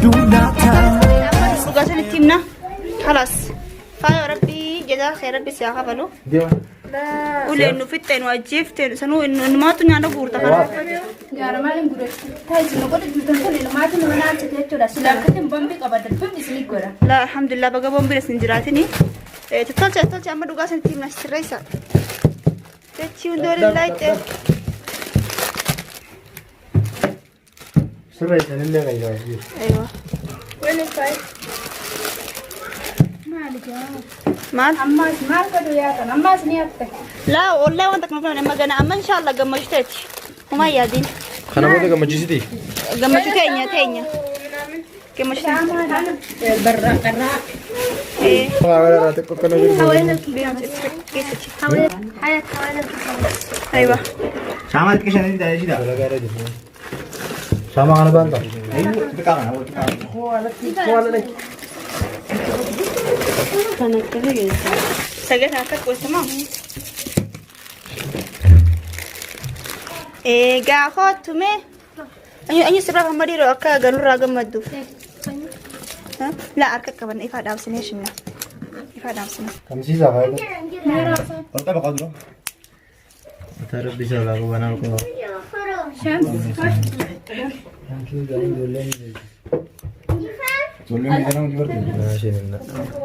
Eenyu laata? Dhugaa sanitti himna. Kalaas. Faaya rabbii jazaa kee rabbi si haa kafalu. Deema. Uleen nu fixxe nu ajjeefte sanuu innumaatu nyaata guurta kana. Gaara maaliin gurratti? Taayisi nu godhe duutan kun ilmaatu nama naalchite jechuudha. Sila akkatti bombi qaba darbin isinii godha. Laa alhamdulillah baga boombiin isin jiraatini. Tolcha tolcha amma dhugaa sanitti himna sirreessa. Jechi hundoo lillaa Sirreessanillee kan jiraatu. Aywa. Maali jaa? Maal? Ammaas maal godhu yaatan? Ammaas ni hafte. Laa wallahi wanta kana filan amma gana amma inshallah gammachuu teeti. Homaa yaadiin. Kana booda gammachiisiti. Gammachuu teenya teenya. Gammachuu teenya. Barraa qarraa. Eh. Waa xiqqoo kana jiru. Aywa. Shaamaa xiqqaa shanii ta'ee jira. Dalagaa irra jiru. Shaamaa kana baanta. Xiqqaa kana xiqqaa kana. Sagalee akka qoosama. Egaa kootu mee. Anyu sirraa gammadiiru akka ganurraa gammadduuf. Laa harka qaban ifaa dhaabsinee shinna. Ifaa dhaabsina. Kamsiisaa faayida. Ol qaba qaba dura. Mataa rabbi isaa laafuu banaa ol qaba. Ijoolleen biyya kanaa hojii barbaadu. Isheen hin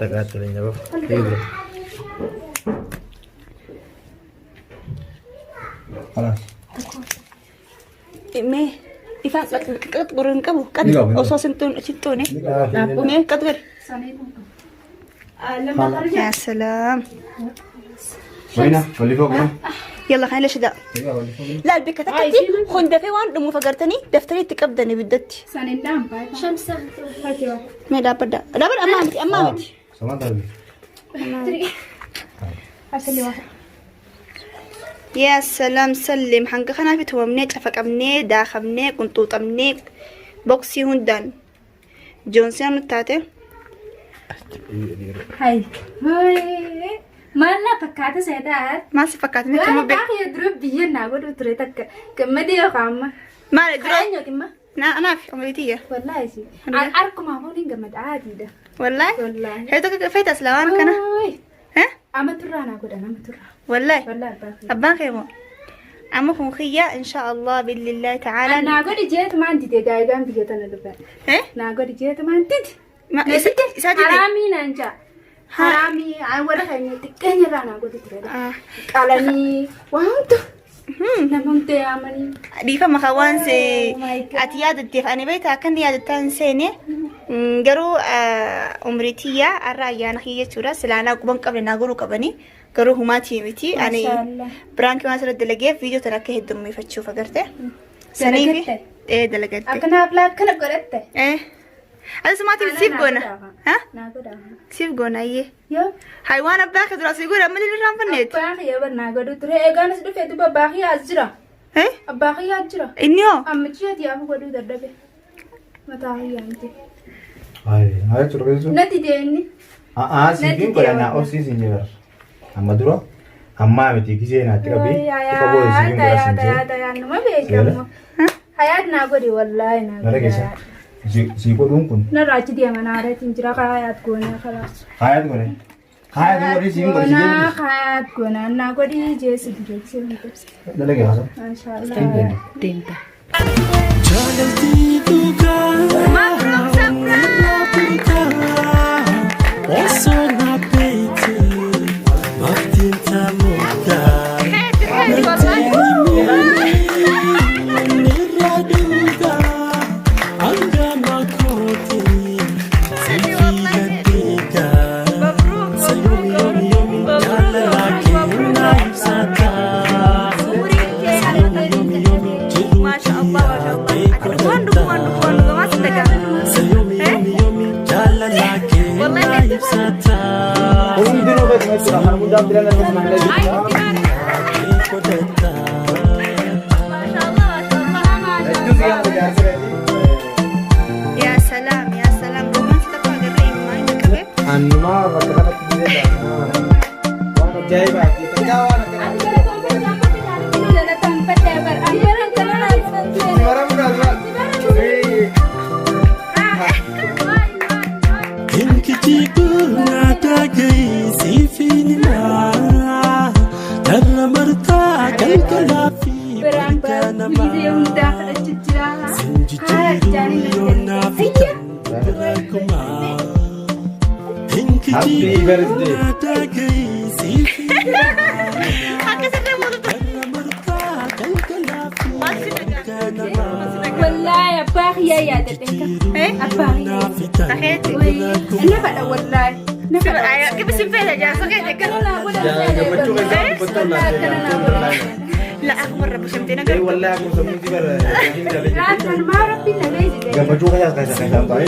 taqaatti leenya bafu. Eegdura. Kalaas. Mee ifaan qaxqax godhu hin qabu. Ni qabu, ni qabu. Osoo sintuune. Mee qax godhi. Yaa salaam. Wayna walii fooqna. Yalla kan illee shidaa. Laal bikka takkatti hundafee waan dhumuuf agartanii daftarii itti qabdan ibiddatti. Saniin dhaabbaa. Mee dhaabbadha. Dhaabbadha ammaa miti ammaa miti. Samaan darbe. Yaa salaam sallim hanga kanaaf tumamnee cafaqamnee daakamnee qunxuuxamnee boksii hundaan joonsiyaan nutti taate. Hai. Hoi. Maal na fakkaata seetaa? Maal si fakkaata mee Waan kamuu beeku? gaafa dura biyya naa godhu ture takka gammadee yookaan amma. Maal dura Eenyuuti imma? na anaaf umriitiyya. Wallaahi si. Harkuma hafuun hin gammada adiidha. Wallaahi. Wallaahi. Hedduu akka feetas silaa waan kana. Hoi. Eh? Ama turraa naa godhan ama turraa. Wallaahi. Wallaahi abbaa kiyya. Abbaan kee moo? Amma kun kiyya insha Allah billillahi ta'ala. Naa godhi jeetumaan dide gaayigaan biyya tana dhufe. Eh? Naa godhi jeetumaan dide. Ma isa isa dide. Haraamii naan jaa. Haraamii warra keenya xiqqeenya irraa naa godhi ture. Ah. Qalanii waan hunda nama hunda yaamanii. Dhiifama kan waan se Oh my God. ati yaadatteef ani beektaa akka inni yaadattaa hin seene garuu umrii tiyyaa har'a ayyaana kiyya jechuudha silaa naa quban qabne naa godhuu qabanii garuu humaatii miti ani Mashaallah. biraankii waan asirratti dalageef viidiyoo tana akka heddummeeffachuuf agarte saniifi Dalagatte? ee dalagatte Akkanaaf laa akkana godhatte. ee atis maatii siif goona ha Naa godha. siif goona ayyee Yoo hay waan abbaa kee duraa sii godha ammallee irraan fanneeti abbaa kiyya bar naa godhu ture eegaan as dhufe duba abbaa kiyya as jira. ee Abbaa kiyya as jira. inni hoo Ammichi ati yaafu godhuu dadhabe. Mataa kiyya miti. Ayi, maal jechuudha beektu? Natti deemni. A'aa siifin godha naa obsiisin jira. Amma dura ammaa miti gisee naatti qabee xiqqoo booda siifin godha siin jira. Nama beekamu. Hayaat naa godhi wallaahi naa Nara godhi. keessa sii godhuun kun Narraa achi deema naareetiin jira hayaat goonaa kalaas. hayaat godhe. Hayaat godhe siifin godhe Goonaa siifin hayaat goonaa naa godhi jeesi jeesi. Dalagee haasa. Maashaallah. Deemta. Jaalaltii dhugaa irraa burqaa osoo na beekte maftiin tamuudhaa irraa dhugaa hangama kooti siif filadheegaa sayoomi yoomi yoomi jaalalaa kennaa ibsataa sayoomi yoomi yoomi jiruu Masha Allah, masha Allah. Ati dhugumaan dhugumaan dhugumaan dhugumaan si dhaga'ama. Sayomi yomi yomi jaalala kennaa ibsataa. Hundinuu beekna jechuudha. Kana hundaaf bira nama malee jechuudha. Masha Allah, masha Allah. Hedduu si yaada jaarsa gatii. Yaa salaam, yaa salaam. Romaansi tokko agarree immaa inni qabe. Annumaa bakka kanatti gisee waan ajaa'ibaati. Takkaa waan akkanaa. Bara mudaa dura. Kijibuu dhagahi siifin himaa. Karra martaa galgalaa fi Biraan barka baay'ee hundaa namaa. kadhachuu jira. Sinjijjiiruu yoo naaf Hayya. bira kumaa. Happy Kijibuu birthday. dhagahi siifin Akkasirra muutu. karra martaa galgalaa fi barka namaa. Wallaahi abbaa kiyyaa yaadadhe. Eh? Abbaa kiyyaa. Sakeeti. Na kadha wallaahi. Na kadha. Kibisi fedha jaarsa keeti akkana. Gammachuu keessaa dubbatta wallaahi. La akkuma rabbi shamtee na Ee gartu. wallaahi akkuma sammuutti bara hojiin galee jirti. Kan maa rabbiin na beeksise. Gammachuu keessaas keessa keessaa ta'ee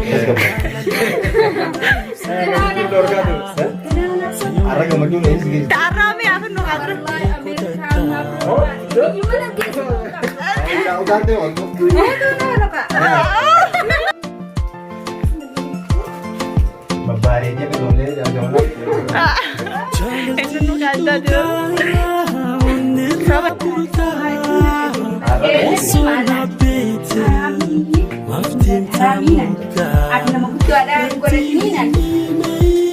keessa gammachuu. Gammachuun dhorkaa ture. Har'a gammachuun eessi keessa. Ta'arraa mee afin nu haadura. Utaaltee ooltu. Babbareedee akka ijoollee jaalataman. Inni nu kaaltaa jira.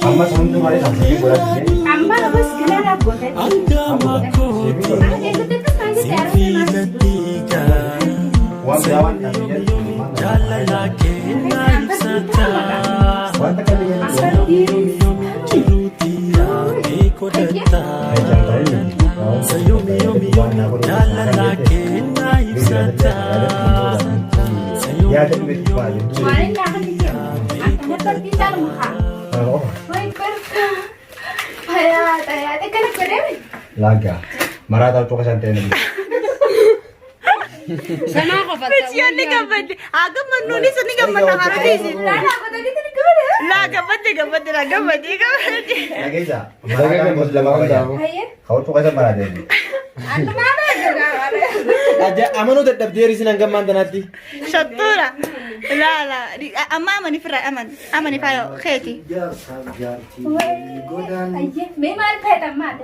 Amma sammuu malee sammuu godhate. Amma bas galaanaaf goote. Waan biraa waan jedhu. Wanta kan jedhu. Yaada dhufe baay'ee. Waan inni akka ta'e akka barbii caalu haa. Way barka. Fayaa xayaa kana godhame. Laga. Maraataa cufa isaan ta'e namni. Sanaa qofa. Miti ni gammadde. Haa gammannuunis ni gammanna haaraatiisi. Laalaa godhanii ni godhe. Laa gammadde gammadde laa gammadde gammadde. Dhageessa. Maraataan gosa lama qaba. Hayyee. Kawwa cufa isa maraatee. Akkumaa beekaa. Amanuu dadhabdee risin hanga ammaan tanaatti. Shattuura. Laa laa amma amani firra aman amani faayo keeti. Hayyee. Mee maal feetan maal?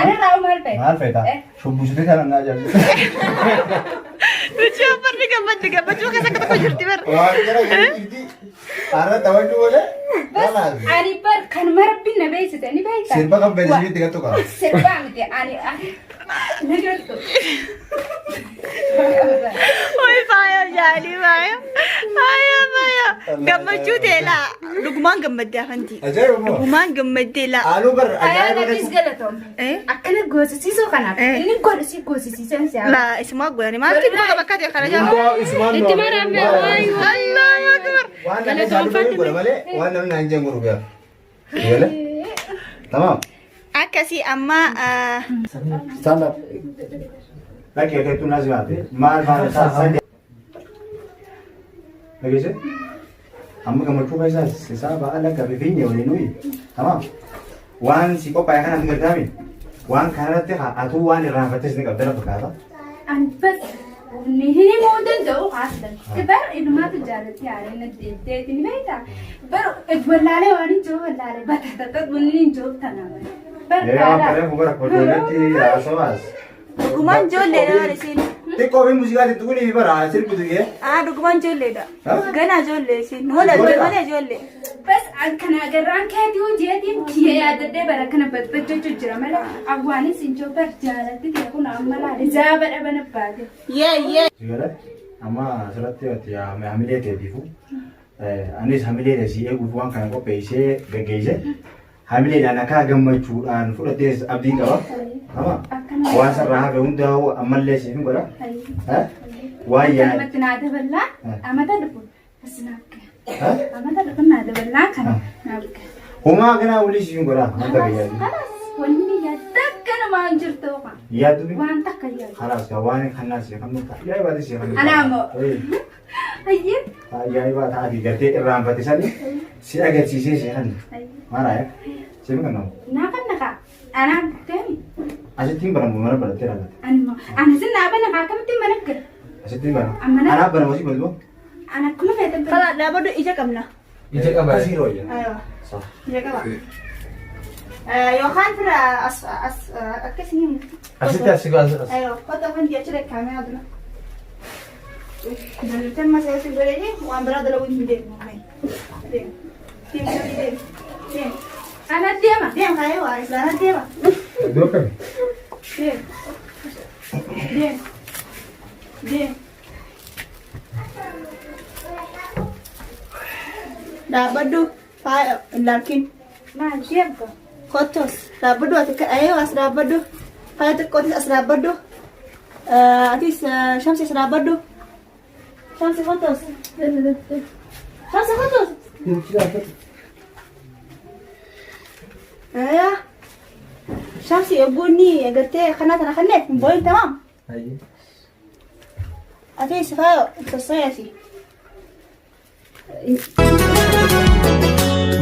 Ani irraa maal feetan? Maal feeta? Shubbisitee kana naa jaalladha. Miti affarri gammadde gammachuu keessa akka tokko jirti bara. Waan gara jirti. Har'a taphachuu malee. Kalaas. Ani bar kan marabbiin na beeksise ni beektaa? Sirba kan beeksisitti gattu qaba. Sirbaa miti ani na galtu. Oi faayo jaalii faayo. Faayo faayo. Gammachuu ta'e laa dhugumaan gammaddee afanti. Ajaa'iba moo? Dhugumaan gammaddee laa. Haaluu bar Ayyaana ajaa'iba bis galatoomne. Eh? Akkana goosisiisuu kanaaf Eh. inni godhisi goosisiisan si haa. Laa isumaa godhani maaltu dhufa bakka ta'e kana jaalala. Ismaan Itti marame waayuu. Allahu akbar. Waan namni isaa dubbatu godha malee waan namni naan jeen godhu beeku. Galee? Tamaam. Akkasii amma Stand up. Lakki akka ittuu naas baate maal faana isaa Dhageesse? Amma gammachuu keessaa isaa ba'a lakka fifiinye waliin nuyi. Tamaam. Waan si qophaa'e kanatti gargaami. Waan kanarratti atuu waan irraanfattes ni qabda na fakkaata. Ani bas ni himuu danda'u haaslan. Bar inumaatu jaalatti haala na deebiteeti ni beektaa. Bar wallaalee waan hin jiru wallaalee batatata wanni hin jiru tana. Bar Ee waan kana bara ijoolleetti haasawaas. dhugumaan ijoolleedha waan isiin. Xiqqoo fi muuziqaa xixiqqoon fi bara sirbitu kee. Ah dhugumaan ijoolleedha. Ganaa ijoollee isiin. Malee malee ijoollee. Bas kana agarraan keetii hojiitiin kiyya yaadadhee bara kana batbachachuu jira malee awwaanis hin jiru bar jaalatti ta'e kun amma laale zaaba dhabana baate. Yee yee. Sigala amma asirratti ati hamilee keetiifu anis hamilee si eeguuf waan kana qopheessee gaggeesse hamileedhaan akka gammachuudhaan fudhatees abdiin qaba. Ama waan sarraa hafe hundaa'u ammallee siif hin godha. Waan yaad. Akkanumatti naa daballaa amata dhufu as naaf gaha. Amata dhufu naa daballaa kana naaf gaha. Homaa kanaa olii siif hin godha. Wanta biyyaati. Kalaas wanni yaadda akkanumaan hin jirtu waan Yaaddu waan takka yaaddu. Kalaas waan kanaa siif kan nuti ajaa'ibaati siif kan. Anaa immoo. Ayyee. Ajaa'ibaa ta'atii gartee irraanfate sani si agarsiisee si kan. Maal ayaa? Siif kan nama. Naa kan naqa. Anaa deemi. Asitti hin baramu mana barattee raawwatte. Ani immoo ani sin naa bana akkamitti mana gala. Asitti hin baramu. Amma na- Anaa baramu asii baramu. Ani akkuma feete bana. Kala dhaabadhu ija qabna. Ija qaba. Asii rooyya. Aywa. Sa. Ija qaba. Yookaan fira as as akkasii ni Asitti asii as as. Aywa. Kottu afaan jechuu kaameraa dura. Daliltan masa isin godhanii waan biraa dalaguu hin deemu. Deemu. Deemu. Deemu. Ana deema. Deem kaayee waa islaana deema. Iddoo kami? Deem. Deem. Deem. Dhaabbadhu faaya hin laalkin. Maal deemta? Kottos dhaabbadhu ati ayoo as dhaabbadhu. Faaya xiqqootis as dhaabbadhu. Atis shamsi as dhaabbadhu. Shamsi kottos. Shamsi kottos. Ayaa. Shamsi ogguunni agartee kana tana kanneef hin boo'in tamaam. Hayyee. Atis faaya sossoyasi.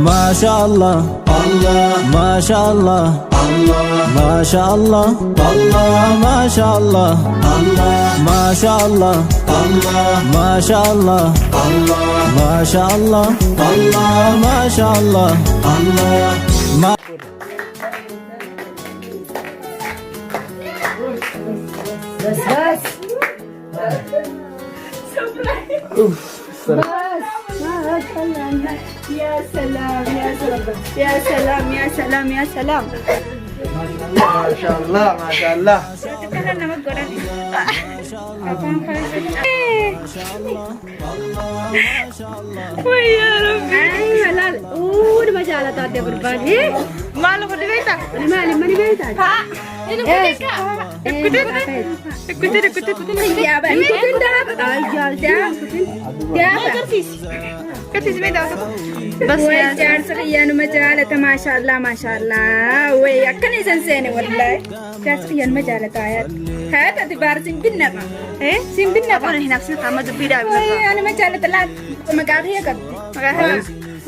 ما شاء الله الله ما شاء الله الله ما شاء الله الله ما شاء الله الله ما شاء الله الله ما شاء الله الله ما شاء الله الله ما شاء الله الله ما بس بس. بس ما يا سلام يا سلام يا سلام يا سلام يا سلام. Maashaallah maashaallah. Kana nama godhan. Wayya Rabbi. Laal uu nama jaalataa adda barbaade. Maal godhi beektaa? Maali mani beektaa? Haa. Ikkutee ikkutee ikkutee ikkutee. Yaa bari kutin daaba. Ayyaa daaba kutin daaba. Agarsiisi. Agarsiisi mee daawwatu. Bas Way jaarsa kiyyaanuma jaalata maashaallah maashaallah. Way akkana isan seene wallahi. Jaarsa kiyyaanuma jaalata hayat. Hayat ati baar sin binnaqa. Eh? Sin binnaqa. Kun hin hafsin qaama dubbii dhaabi. Way anuma jaalata laal maqaa kiyya qabdi.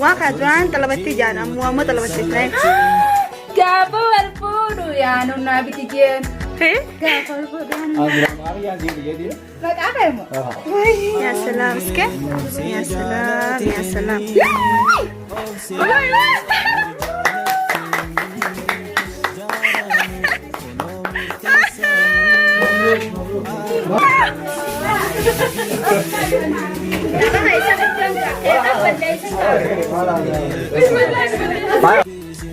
Waan kana duraan xalabattee jaan ammoo amma xalabattee. Gaafa wal fuudhu yaanu naa biti jeen. Eh? Gaafa wal fuudhu yaanu. Maqaa kee moo? يا سلام اسكت يا سلام يا سلام.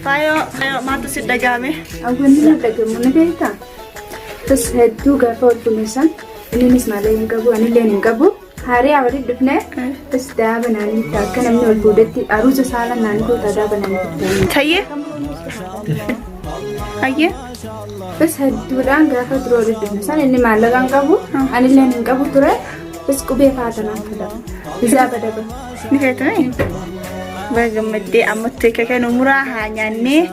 Faayoo faayoo maaltu si dhagahame? Wanni nu dhagamu ni beektaa? Tas hedduu gaafa wal fuudhan innis maallaqa hin qabu anillee hin qabu. Hariyaa walitti dhufnee tas daaba naanii bitaa akka namni wal fuudhetti aruusa saala naanii goota daaba naanii bitaa. Tayyee? Hayyee? Bas hedduudhaan gaafa dura walitti dhufne san inni maallaqa hin qabu anillee hin qabu ture bas qubee faatanaan fedha. Isaa badaba. Ni feetame? Baga gammaddee amma teekee kan muraa haa nyaannee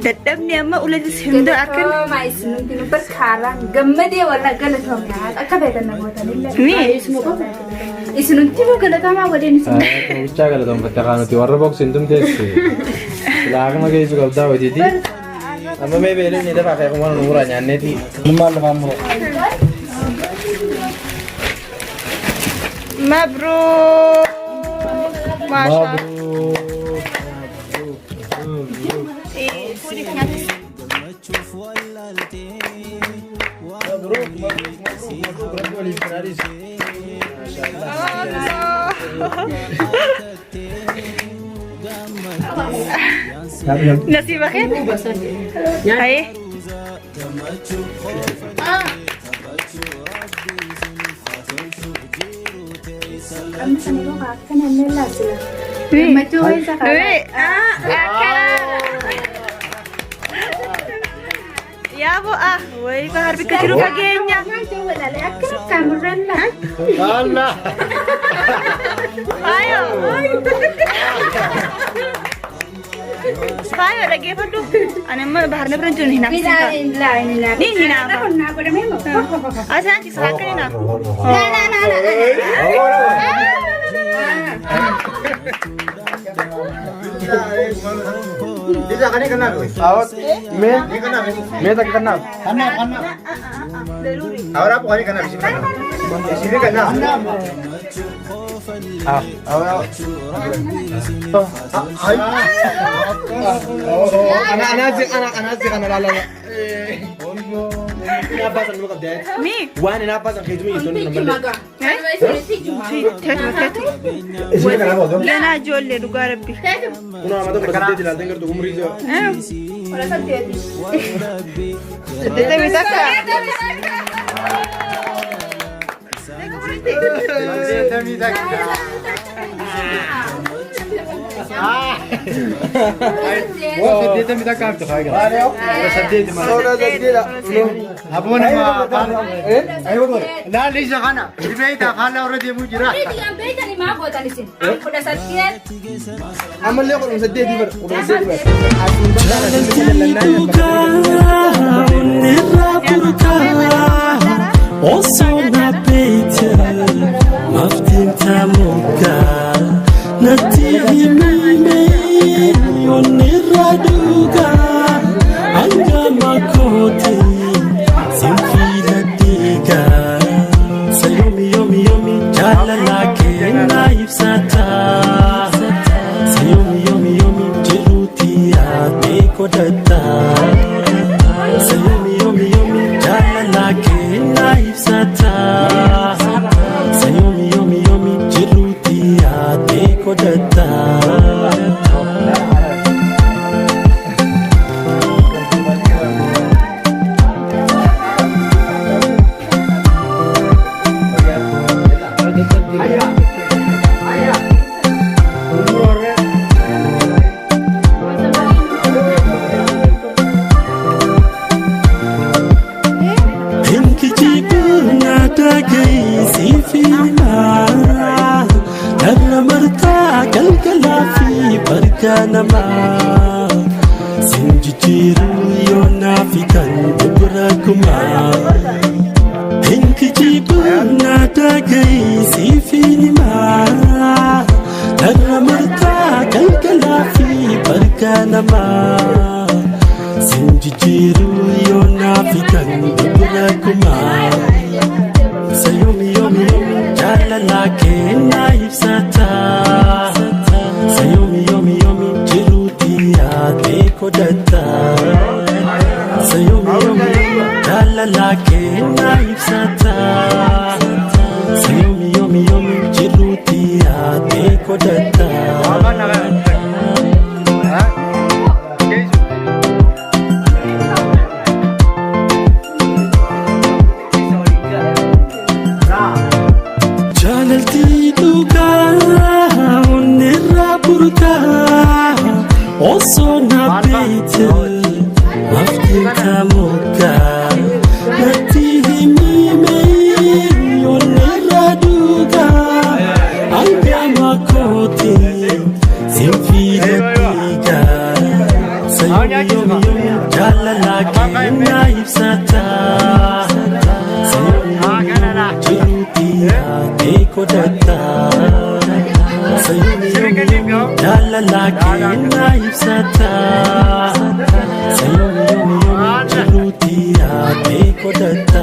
dadhabne amma uletis hunda harkan. Galatooma isin hundinuu bakka gammadee walla galatoomna akka feetan namootanillee. Mi? Isin hundinuu galatamaa waliin isin. Bichaa galatoomfatte haa nuti warra boksiin tumteessi. Silaaquma keessu qabdaa hojiiti. Amma mee beelifni lafaa kee kuma nu muraa nyaanneeti. Maal lafaan mura? Mabruuk. Maashaa. Fuudhiif nyaatis. مبروك مبروك مبروك مبروك ربي ولي العريس ما شاء الله. Nasiiba kee? Hayyee. Amma sana yoo akkana illee laasila. Gammachuu keessa Wee, akkana. Yaa bu'a, wayi bahar bikka jiru fageenya. Akkana kaamurraan laa. Allah. Faayo. Faayo dhaggeeffadhu. Ani amma bahar na bira hin jiru hin hinaafsisaa. Ni hinaafa. Naa godhamee moo? Asaan ciisa akka hinaafu. Laa laa laa laa. Awak me me tak kanaaf. Ah, awak. انا انا انا انا انا لا لا لا. Hinaaffaa san numa qabdi ayyaati. Mi? Waan hinaaffaa san keetumii jettoonni nama malee. Teetuma teetuma. Isin kana booda. Ganaa ijoollee dhugaa rabbi. Kun amata 18 ilaaltee gartuu umurii isaa. 81. Waa 81 miti haa egaa. 18 malee. Aboo nama laalli isa kana dhibeeyta haala warra deemuu jira. Ammallee 18 bara 18 bara. Osoo beete maftinta moggaa natti himime onnirra dhugaa hangama koote sin filadheegaa sa yomi yomi yomi jaalala kennaa ibsataa sa yomi yomi yomi jiruuti yaadee godhataa sa yomi yomi yomi jaalala kennaa ibsataa sa yomi yomi yomi jiruuti yaadee godhataa. Galgalaa fi bargaa namaa sin jijjiiruu yoo naaf kan dubara kumaa. Hin kijibuun dhagahi siif himaa narra martaa galgalaa fi bargaa namaa sin jijjiiruu yoo naaf kan dubara kumaa. Sa yomi yomi yomi jaalala kennaa ibsataa sa yomi yomi yomi jiruuti yaadee godhataa sa yomi yomi yomi jaalala kennaa ibsataa sa yomi yomi yomi jiruuti yaadee godhataa. Jaalaltii dhugaa onnirraa burqaa osoo na beete maftinta moggaa natti himime onnirraa dhugaa hangama koote sin filadheegaa sa yomi yomi yomi jaalala kennaa ibsataa sa yomi yomi yomi jiruuti yaadee godhataa sa yomi yomi yomi jaalala kennaa ibsataa sa yomi yomi yomi jiruuti yaadee godhataa.